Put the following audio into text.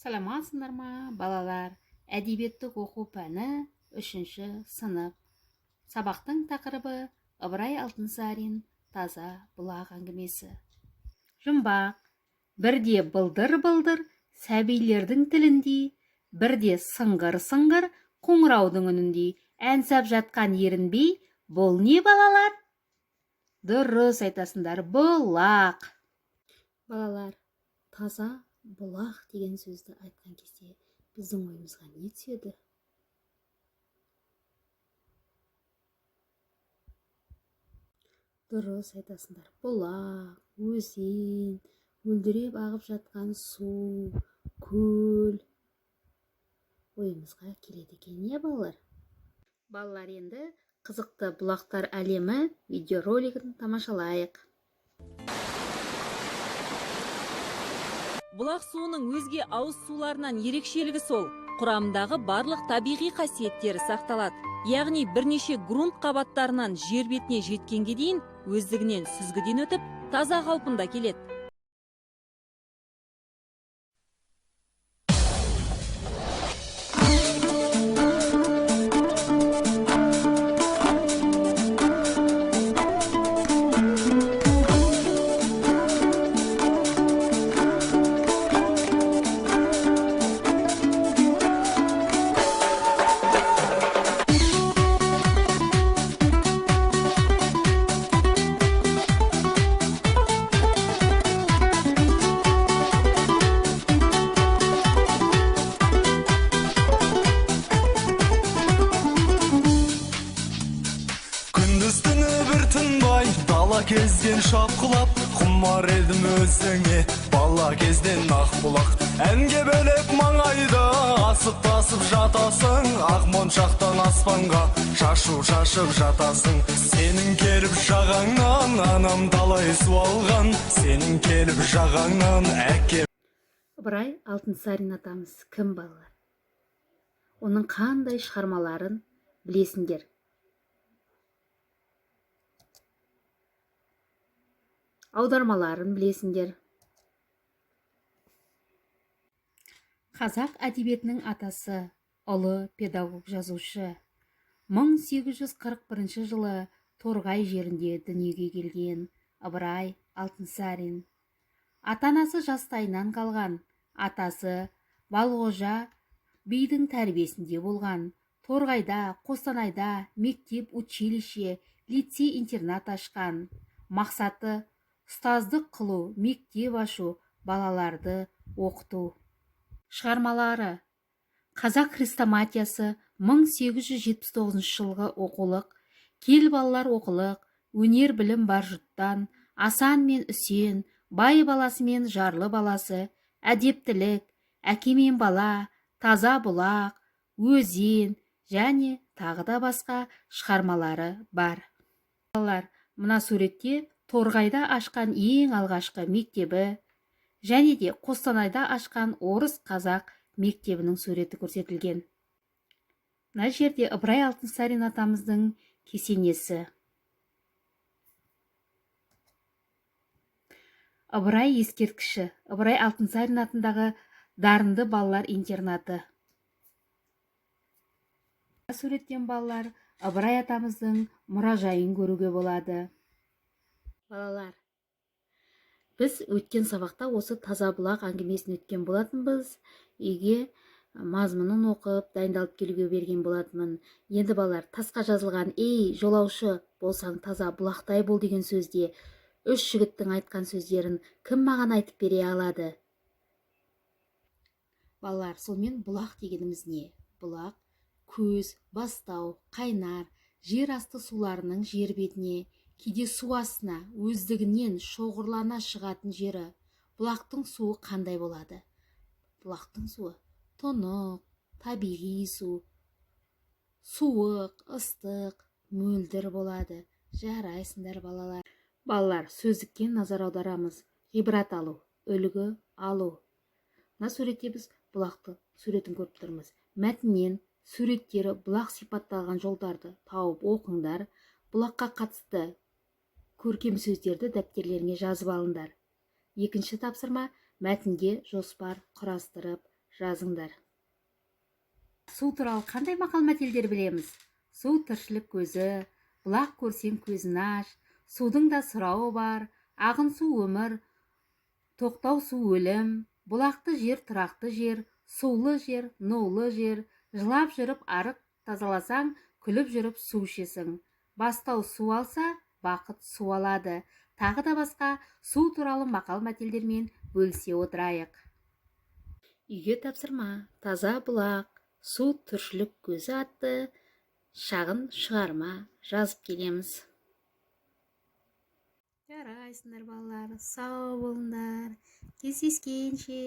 Саламатсыңдар ма, балалар? Әдебиетті оқу пәні, 3 сынып. Сабақтың тақырыбы: Ыбырай Алтынсарин «Таза бұлақ» әңгімесі. Жұмбақ. Бірде былдыр-былдыр сәбилердің тіліндей, бірде сыңғыр-сыңғыр қоңыраудың үніндей ән сап жатқан ерінбей, бұл не, балалар? Дұрыс айтасыңдар, бұлақ. Балалар, таза бұлақ деген сөзді айтқан кезде біздің ойымызға не түседі? Дұрыс айтасыңдар, бұлақ, өзен, мөлдіреп ағып жатқан су, көл ойымызға келеді екен, иә, балалар? Балалар, енді «Қызықты бұлақтар әлемі» видеоролигін тамашалайық. Бұлақ суының өзге ауыз суларынан ерекшелігі сол, құрамындағы барлық табиғи қасиеттері сақталады. Яғни бірнеше грунт қабаттарынан жер бетіне жеткенге дейін өздігінен сүзгіден өтіп, таза қалпында келеді. Күндіз түні бір тынбай дала кезген шапқылап, құмар едім өзіңе бала кезден. Ақ бұлақ әнге бөлеп маңайды, асып тасып жатасың, ақ моншақтан аспанға шашу шашып жатасың. Сенің келіп жағаңнан анам талай су алған, сенің келіп жағаңнан әке Ыбырай Алтынсарин атамыз кім, балалар? Оның қандай шығармаларын білесіңдер? Аудармаларын білесіңдер? Қазақ әдебиетінің атасы, ұлы педагог, жазушы. 1841 жылы Торғай жерінде дүниеге келген Ыбырай Алтынсарин. Ата-анасы жастайынан қалған. Атасы Балғожа бидің тәрбиесінде болған. Торғайда, Қостанайда мектеп, училище, лицей, интернат ашқан. Мақсаты: ұстаздық қылу, мектеп ашу, балаларды оқыту. Шығармалары: «Қазақ хрестоматиясы», 1879 жылғы оқулық, «Кел, балалар, оқылық», «Өнер білім бар жұрттан», «Асан мен Үсен», «Бай баласы мен жарлы баласы», «Әдептілік», «Әке мен бала», «Таза бұлақ», «Өзен» және тағы да басқа шығармалары бар. Балалар, мына суретте Торғайда ашқан ең алғашқы мектебі және де Қостанайда ашқан орыс қазақ мектебінің суреті көрсетілген. Мына жерде Ыбырай Алтынсарин атамыздың кесенесі. Ыбырай ескерткіші, Ыбырай Алтынсарин атындағы дарынды балалар интернаты. Суреттен, балалар, Ыбырай атамыздың мұражайын көруге болады. Балалар, біз өткен сабақта осы «Таза бұлақ» әңгімесін өткен болатынбыз. Үйге мазмұнын оқып, дайындалып келуге берген болатынмын. Енді, балалар, тасқа жазылған «Ей, жолаушы болсаң, таза бұлақтай бол» деген сөзде үш жігіттің айтқан сөздерін кім маған айтып бере алады? Балалар, сонымен, бұлақ дегеніміз не? Бұлақ – көз, бастау, қайнар, жер асты суларының жер бетіне, кейде су астына өздігінен шоғырлана шығатын жері. Бұлақтың суы қандай болады? Бұлақтың суы тұнық, табиғи су, суық, ыстық, мөлдір болады. Жарайсыңдар, балалар. Балалар, сөздікке назар аударамыз. Ғибрат алу, үлгі алу. Мына суретте біз бұлақты суретін көріп тұрмыз. Мәтіннен суреттері бұлақ сипатталған жолдарды тауып оқыңдар. Бұлаққа қатысты көркем сөздерді дәптерлеріңе жазып алыңдар. Екінші тапсырма: мәтінге жоспар құрастырып Жазыңдар. Су туралы қандай мақал мәтелдер білеміз? Су — тіршілік көзі, бұлақ көрсең, көзін аш, судың да сұрауы бар, ағын су — өмір, тоқтау су — өлім, бұлақты жер — тұрақты жер, сулы жер — нулы жер, жылап жүріп арық тазаласаң, күліп жүріп су ішесің, бастау су алса, бақыт су алады, тағы да басқа су туралы мақал мәтелдермен бөлісе отырайық. Үйге тапсырма: «Таза бұлақ, су тіршілік көзі» атты шағын шығарма жазып келеміз. Жарайсыңдар, балалар, сау болыңдар, кездескенше!